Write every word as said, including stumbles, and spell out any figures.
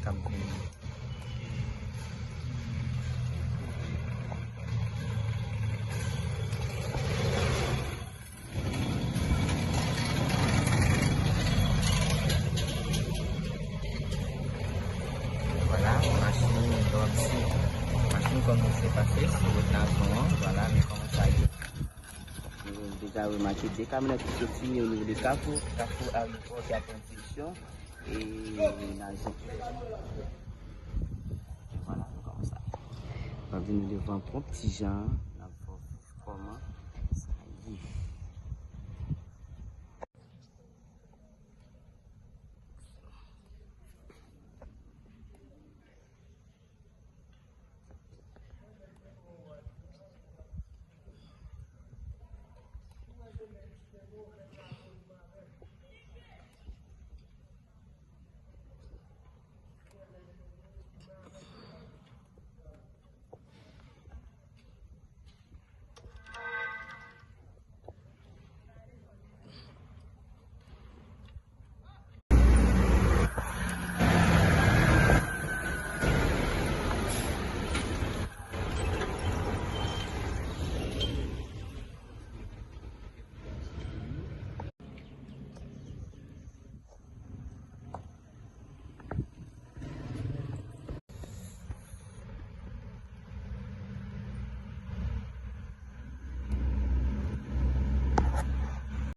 k ap goumen. Vwala, machin, lòm si machin kòmanse pase sou wout Nazon an, vwala, men kòman sa ye. Nou deja remake de kamyonèt ki soti o nivo de Kafou, Kafou Arevò ki ap pran direksyon e Nazon. Vwala, nou kòmanse. N ap vin devan pon ti jan.